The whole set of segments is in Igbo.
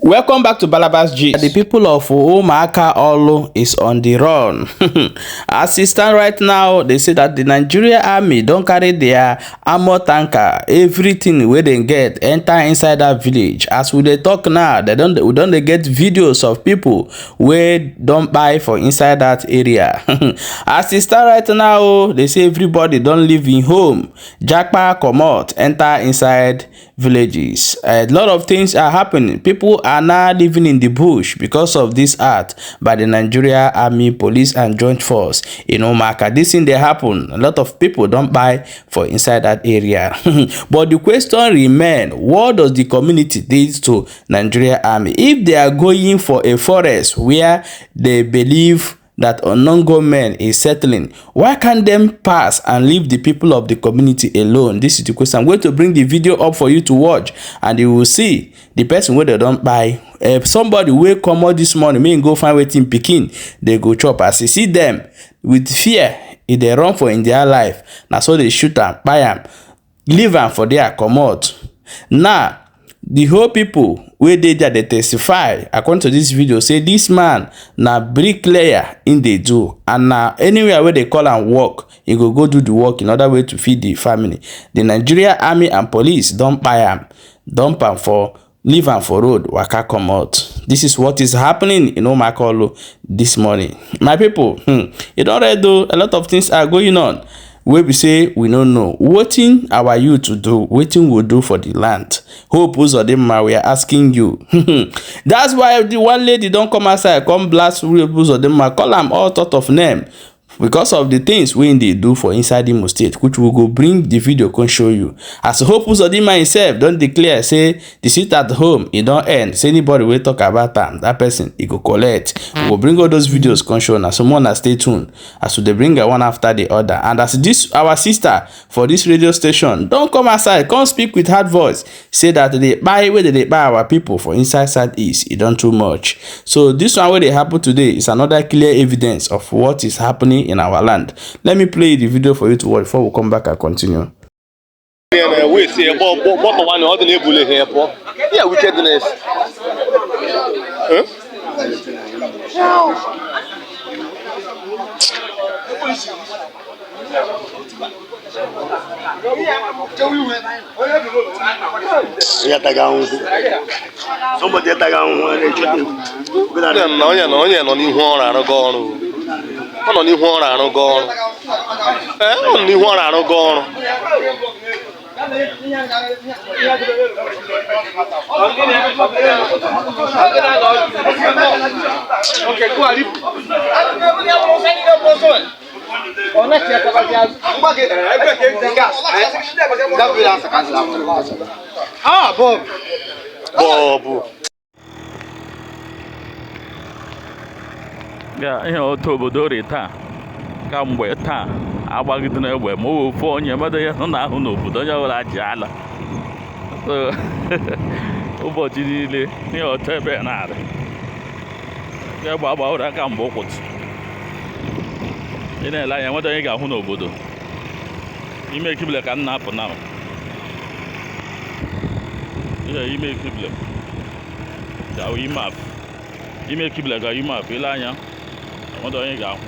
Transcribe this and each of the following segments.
Welcome back to Balabas Gist. The people of Umuaka Orlu is on the run. As it stand right now, they say that the Nigeria army don carry their armor tanker, everything wey dem get, enter inside that village. As we dey talk now, they don we don dey get videos of people wey don kpai for inside that area. As it stand right now, they say everybody don leave im home, japa comot, enter inside villages. A lot of things are happening. People are now living in the bush because of this act by the Nigeria Army, Police and Joint Force in Umuaka. This thing dey happen. A lot of people don kpai for inside that area. But the question remain, what does the community did to Nigeria Army? If they are going for a forest where they believe that unknown gunmen is settling, why can't them pass and leave the people of the community alone? This is the question. I'm going to bring the video up for you to watch, and you will see the person wey they don kpai. Somebody wey come out this morning, may go find wetin pikin they go chop. As you see them with fear, if they run for in their life, na so they shoot am, kpai am, leave am for there, comot. Now the whole people wey dey there dey testify according to this video, say this man na bricklayer in dey do, and na anywhere wey they call am work, he go go do the work in order way to feed the family. The Nigeria Army and Police don kpai am, dump am for, leave am for road, waka comot. This is what is happening in Umuaka Orlu this morning. My people, e don read though, a lot of things are going on wey be say we no know wetin our youth to do, wetin we do for the land. Hope Uzodinma, we are asking you. That's why the one lady don come outside, come blast Hope Uzodinma, call am all sort of name because of the things wey dey do for inside Imo State, which we go bring the video come show you. As Hope Uzodinma himself don declare say the sit at home e don end, say anybody wey talk about am, that person e go collect. We go bring all those videos come show na, so more na stay tuned as we dey bring one after the other. And as this our sister for this radio station don come outside, come speak with hard voice, say that the kpai wey dey kpai our people for inside Southeast, e don too much. So this one wey dey happen today is another clear evidence of what is happening in our land. Let me play the video for you to watch before we come back and continue. Yeah, wickedness. Huh? Onye nọ n'ihu ọrụ arụgo ọrụ. Ọ nọ n'ihu ọrụ arụgo ọrụ. Ee, ọ nọ n'ihu ọrụ arụgo ọrụ. Bob. Ya ihe otu obodo ri taa kamgbe taa agbagidere egbe ma ofu onye mmadụ ya nọ n'ahụ n'obodo onye ọbụla ji ala. Ụbọchị niile ihe otu ebe na-arị egbe agbawara aka mgbe ụkwụtụ ị na-ele anya nweta onye ga-ahụ n'obodo ime ekibile ka m na-apụ na ihe ime ekibile ga ime afụ ime ekibile ga ime afụ ile anya nweta onye ga-ahụ.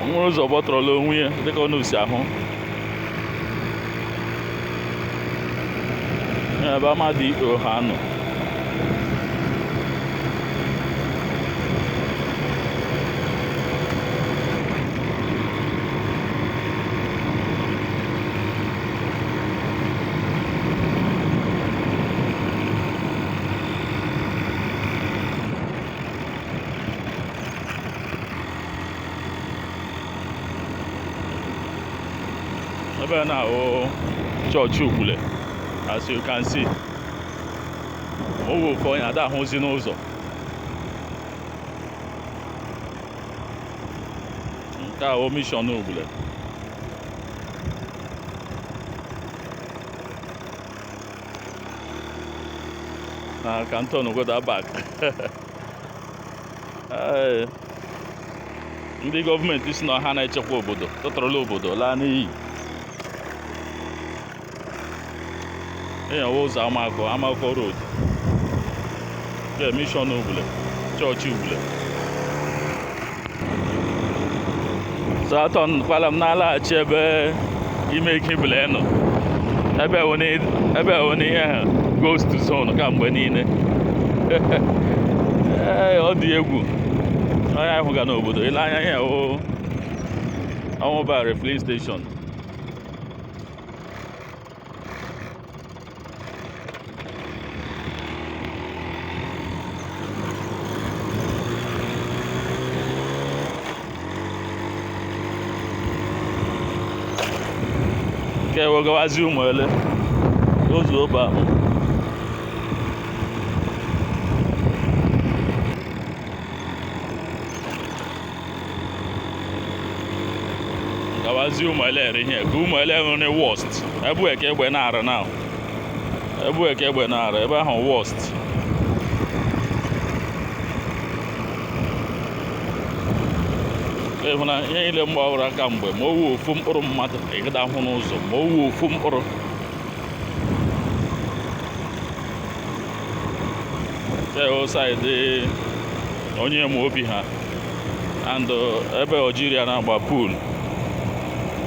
Nwere ụzọ gbọtọrọla onwe ya dịka ọ si ahụ ebe amadị ha nọ. Ebe na ahụ chọọchị Ugbule, as you can see, o ofu onye ada ahụzi n'ụzọ. Nke a mission Ugbule. Na ka m goda back. Ee, ndị gọọmenti si na ha na-echekwa obodo tụtụrụla obodo laa n'iyi. Enyewa ụzọ Amakọ, Amakọ Road, nke Mission Ugwule, chọọchị Ugwule. So atọ kwala m na-alaghachi ebe ime ike ibule nọ, ebe wụ na ihe ha ghost zone kamgbe niile. Ee, ọ dị egwu onye ahụ ga n'obodo ile anya ihe wụ Ọnwụba filling station. Nke ewegawazi Ụmụele ozu obe ahụ. Gawazi Ụmụele ere ihe ka Ụmụele nwere worst ebe eke egbe na-arụ na ebe eke egbe na-arụ ebe ahụ worst. Ịhụ na ihe niile mgbawara aka mgbe ma o wu ofu mkpụrụ mmadụ ịgada ahụ n'ụzọ, ma o wu ofu mkpụrụ side onye ma obi ha and ebe Algeria na-agba pool,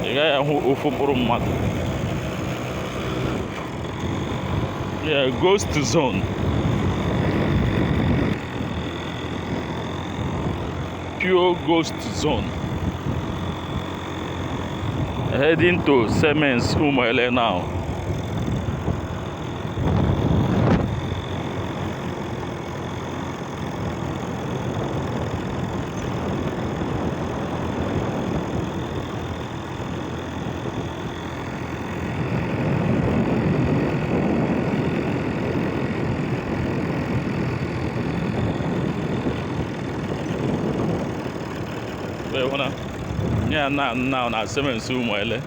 ị gaghị ahụ ofu mkpụrụ mmadụ. Yeah, ghost zone, pure ghost zone. Heading to Siemens Umuele now. Yeah, now na Siemens Umuele.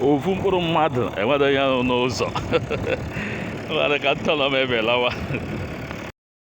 Ofu mkpụrụ mmadụ enweghị ya nọ n'ụzọ. Nwere ka ntọala m ebe lawa.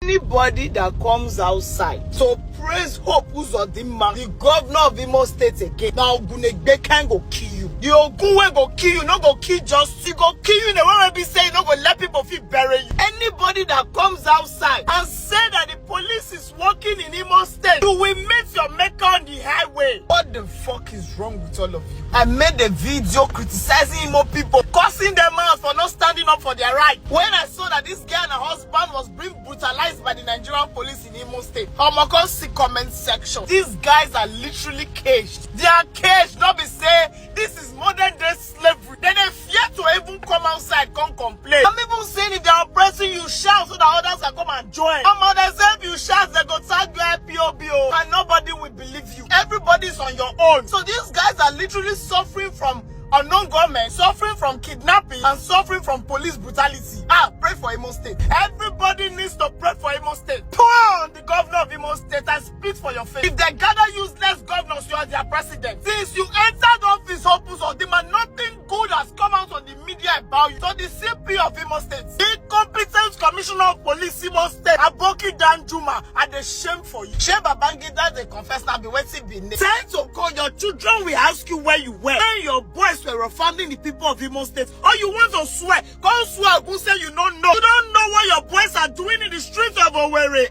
Anybody that comes outside to praise Hope Uzodinma, the governor of Imo State again, na Ogunegbe can go kill you. The Ogun wey go kill you, no go kill just, he go kill you in a way wey be say e no go let people fit bury you. Anybody that comes outside and say that the police is working in Imo State, you will meet your maker on the highway. What the fuck is wrong with all of you? I made a video criticizing Imo people, cursing them out for not standing up for their right. When I saw that this girl and her husband was being brutalized by the Nigerian police in Imo State, I'ma come see comment section. These guys are literally caged. They are caged, not be say this is modern day slavery. Then they fear to even come outside, come complain. I'm even saying if they are oppressing you, shout so that others can come and join. I'm others say if you shout, they go tag you IPOB, and nobody will believe you. Everybody's on your own. So these guys are literally suffering from unknown government, suffering from kidnapping, and suffering from police brutality. Ah, pray for Imo State. Everybody needs to pray for Imo State. Pour on the governor of Imo State and spit for your face. If they gather useless governors, you are their president. Since you entered office, Hope Uzodinma, nothing good has come out on the media about you. So the CP of Imo State, the incompetent commissioner of police Imo State, Aboki Danjuma, are the shame for you. Shame Babangida, they confess now be waiting be name. Tell to call your children will ask you where you were. When your boys were offending the people of Imo State, or you want to swear, come swear, go say you don't know. You don't know what your boys are doing in the streets of Owerri.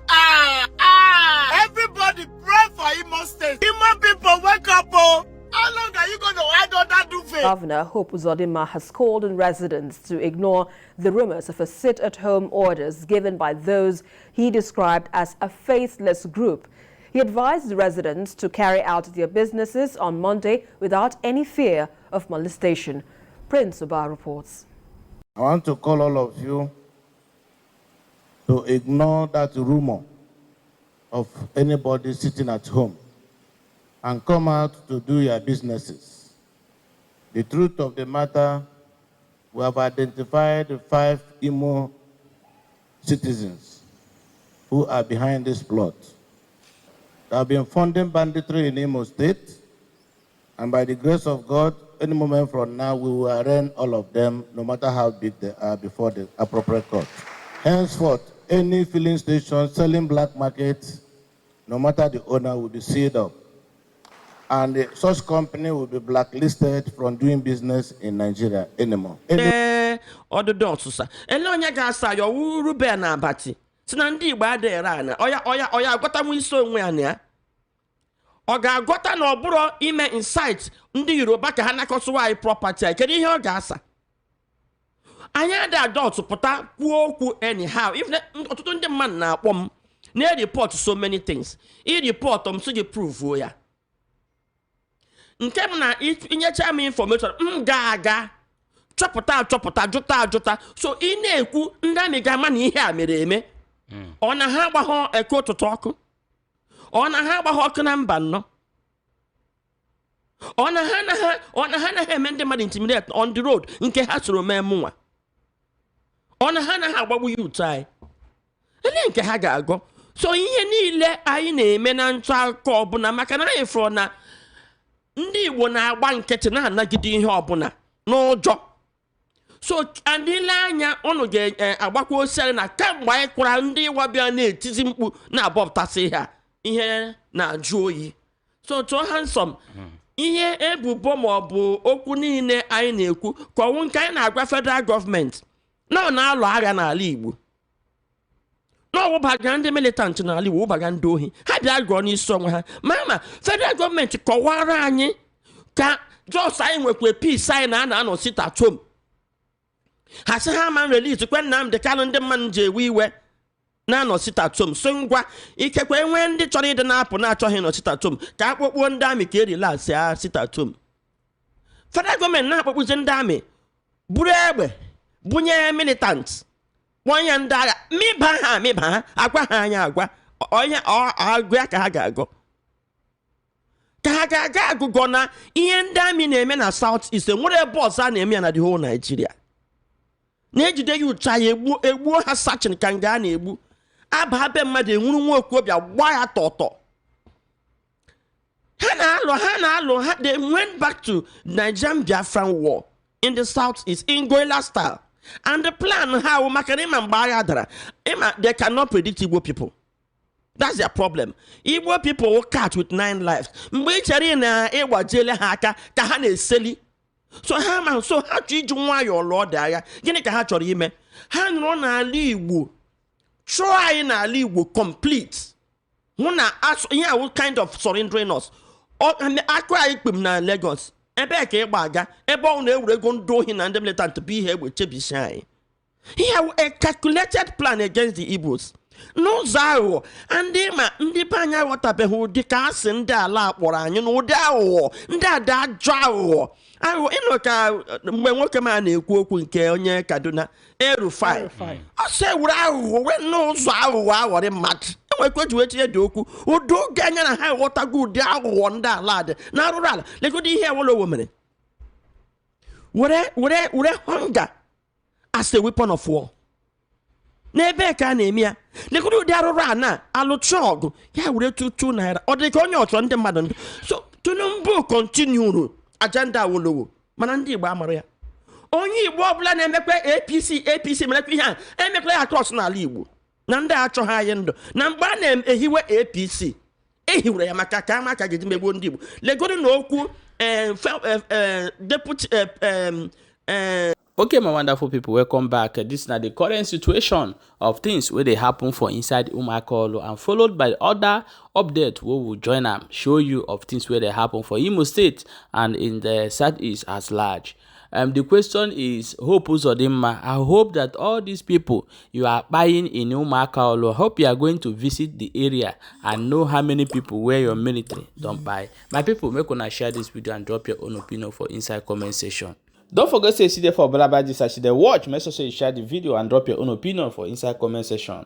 Everybody pray for Imo State. Imo people, wake up, oh. How long are you going to hide under duvet? Governor Hope Uzodinma has called on residents to ignore the rumors of a sit-at-home orders given by those he described as a faithless group. He advised the residents to carry out their businesses on Monday without any fear of molestation. Prince Oba reports. I want to call all of you to ignore that rumor of anybody sitting at home and come out to do your businesses. The truth of the matter, we have identified 5 Imo citizens who are behind this plot. They have been funding banditry in Imo State. And by the grace of God, any moment from now, we will arraign all of them, no matter how big they are, before the appropriate court. Henceforth, any filling station selling black market, no matter the owner, will be sealed up. And such company will be blacklisted from doing business in Nigeria anymore. Any Ee, ọdụdụ ọsụsa ele onye ga-asa ya ọwụ Ruben Abati si na ndị Igbo adịghị ere ana ọya ọya ọya agwọtanwu isi onwe ya na ya ọ ga-agwọta na ọ bụrụ ime incite ndị Yoruba ka ha nakọsụwa anyị property anyị. Kedu ihe ọ ga-asa anyị? Adị adult pụta kwuo okwu anyhow. If ọtụtụ ndị mmadụ na-akpọ m na-report so many things, i report m sị gị prove ya. Nke m na inyecha m information, m ga-aga chọpụta achọpụta, jụta ajụta. So ị na-ekwu ndị amị ga-ama na ihe a mere eme. Ọ na ha agbahọ eke ụtụtụ ọkụ, ọ na ha agbahọ ọkụ na mba nnọọ, ọ na ha anaghị eme ndị mmadụ intimidate on the road nke ha soro mee mụnwa, ọ na ha anaghị agbagbu youth anyị ele nke ha ga-agọ. So ihe niile anyị na-eme na ntụ akụkọ ọbụla, maka na anyị fụrụ na ndị Igbo na-agba nkịtị na-anagide ihe ọbụla n'ụjọ. So adịla anya ụnụ ga-agbakwa osiarị na kamgbe anyị kwara ndị ịwabịa na-etizi mkpu na-abọpụtasị ihe a, ihe na-ajụ oyi. So tụọ handsome ihe ebubo ma ọ bụ okwu niile anyị na-ekwu ka ọnwụ nke anyị na-agwa federal gọọmenti na ọ na-alụ agha n'ala Igbo, na ọwụbaga ndị militant n'ala Igbo, wụbaga ndị ohi, ha bịa gụọ n'isi onwe ha. Ma federal gọọmenti kọwara anyị ka jos anyị nwekwa peace anyị na a na-anọ sit at home, ha sị ha ma release kwe Nnamdị Kanụ. Ndị mmadụ ji ewe iwe na-anọ sit at home. So ngwa, ikekwe enwee ndị chọrọ ịdị na-apụ na-achọghị ịnọ sit at home, ka akpọkpuo ndị amị ka e relax ya sit at home. Federal gọọmenti na-akpọkpuzi ndị amị buru egbe bunye militant, kpọnye ndị agha mịba ha amịba ha, agwa ha anya agwa onye agụ ya ka ha ga-agụ, ka ha ga-aga agụgọ na ihe ndị amị na-eme na South East nwere ebe ọzọ a na-eme ya na the whole Nigeria. Na-ejide ya ụcha ya egbuo egbuo ha sachin ka nga a na-egbu aba be mmadụ, enwuru nwa okorobịa gbaa ya tọtọ. Ha na-alụ, ha na-alụ ha. They went back to Nigerian Biafran war in the South East in guerrilla style, and the plan ha wụ maka na ịma mgbe agha dara, ịma they cannot predict Igbo people. That's their problem. Igbo people will catch with nine lives. Mgbe ị chere na ịgbajiele ha aka ka ha na-eseli. So ha ma, so ha chọrọ iji nwayọọ lụọ dị agha. Gịnị ka ha chọrọ ime? Ha nọrọ n'ala Igbo chụọ anyị n'ala Igbo complete, hụ na ihe awụ kind of surrendering us. Akụ anyị kpem na Lagos ebee ka ịgba aga ebe ọ na-ewere ego ndị ohi na ndị militant bụ ihe egbe chebisi anyị. Ihe awụ a calculated plan against the Igbos n'ụzọ aghụghọ. Ndị ma ndị be anyị aghọtabeghị ụdị ka asị ndị ala kpọrọ anyị na ụdị aghụghọ ndị ada ajọ aghụghọ aghụghọ. Ịnụ ka mgbe nwoke m a na-ekwu okwu nke onye Kaduna El-Rufai, ọ sị ewere aghụghọ wee n'ụzọ aghụghọ aghọrị mmadụ enwekwa eji wee tinye dị okwu ụdị oge anya na ha aghọtago ụdị aghụghọ ndị ala dị na arụrụ ala. Legodo ihe Awolowo mere, were were were hunger as a weapon of war n'ebe ka a na-eme ya. Legodo ụdị arụrụ a na alụcha ọgụ ya were 2 2 naira, ọ dị ka onye ọchọ ndị mmadụ ndụ. So Tinubu continuuru agenda Awolowo, mana ndị Igbo amara ya. Onye Igbo ọbụla na-emekwa APC, APC merekwa ihe a emekwa ya cross n'ala Igbo na ndị achọghị anyị ndụ. Na mgbe a na-ehiwe APC, ehiwere ya maka ka ama ka ga-eji megbuo ndị Igbo. Legodo na okwu deputy Okay, my wonderful people, welcome back. This na the current situation of things wey dey happen for inside Umuaka and followed by other update wey we join am show you of things wey dey happen for Imo State and in the Southeast at large. The question is, Hope Uzodinma, I hope that all these people you are buying in Umuaka, I hope you are going to visit the area and know how many people where your military don buy. My people, make una share this video and drop your own opinion for inside comment section. Don't forget to see there for Balaba Gist as you dey watch. Make sure say you share the video and drop your own opinion for inside comment section.